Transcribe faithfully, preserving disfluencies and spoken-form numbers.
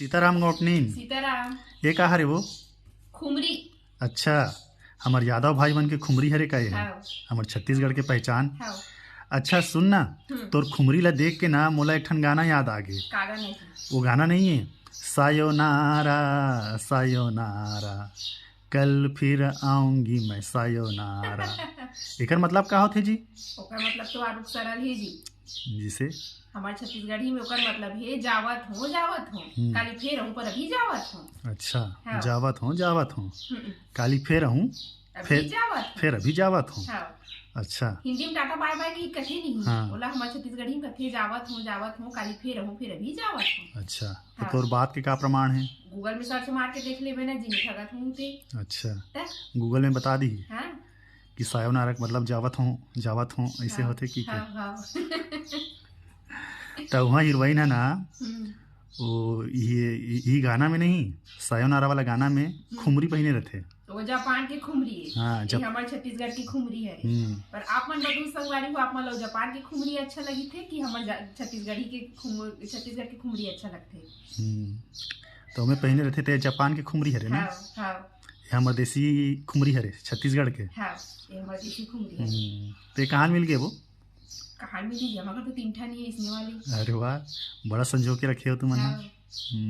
सीताराम गौटनीन। सीताराम। ये का हरे वो? खुमरी। अच्छा, हमर यादव भाई मन के खुमरी हरे का ये ह? हाँ। हमर छत्तीसगढ़ के पहचान। हाँ। अच्छा सुन ना, हम्म। तोर खुमरी ला देख के ना मोला एक ठन गाना याद आ गे। कागा नहीं। वो गाना नहीं है, सायोनारा सायोनारा, कल फिर आऊंगी मैं सायोनारा। एकर मतलब का होथे जी? ओकर मतलब तो आरुग सरल हे जी। जिसे हमारे छत्तीसगढ़ी में ओकर मतलब हे जावत हो, जावत हो। हम्म। काली फेर हूँ पर अभी जावत हो। अच्छा, हाँ। जावत हो जावत हो, हम्म। काली फेर हूँ अभी फेर- जावत हो। फेर अभी जावत हो। हाँ। अच्छा। हिंदी में टाटा बाय बाय की कथे नहीं। हाँ। ओला हमारे छत्तीसगढ़ी में कथे जावत हो, जावत हो, काली फेर हूँ फेर अभी जावत हो। अच्छा, तो हाँ। तोर बात के का प्रमाण है? गूगल में सर्च मार के देख लेबे ना जी, ठगत हूँ ते। अच्छा, त गूगल में बता दी हाँ। कि सायोनारा के मतलब जावत हो, जावत हो, ऐसे हाँ, होथे कि हाँ, हाँ। त वहाँ हीरोइन है ना, हम्म। वो ये ये गाना में नहीं, सायोनारा वाला गाना में खुमरी पहिने रहथे। वो जापान के खुमरी है। हाँ, ये जप- हमारे छत्तीसगढ़ की खुमरी है। हम्म। पर आप मन बदू संगवारी हो, आप मन लोग जापान के खुमरी अच्छा लगी थे कि हमारे जा- छत्तीसगढ़ी के खुम- छत्तीसगढ़ की खुमरी अच्छा लगते? हम्म। तो हमें पहिने रहथे ते जापान के खुमरी हरे ना, हाँ, हाँ। ये हमर देसी खुमरी हरे छत्तीसगढ़ के। हाँ, ये हमारे देसी खुमरी है। हम्म। ते कहाँ मिल गए वो? कहाँ मिली? हमारे घर तो तीन ठा नहीं है इसने वाली। अरे वाह, बड़ा संजो के रखे हो तुम ना। हाँ। हम्म।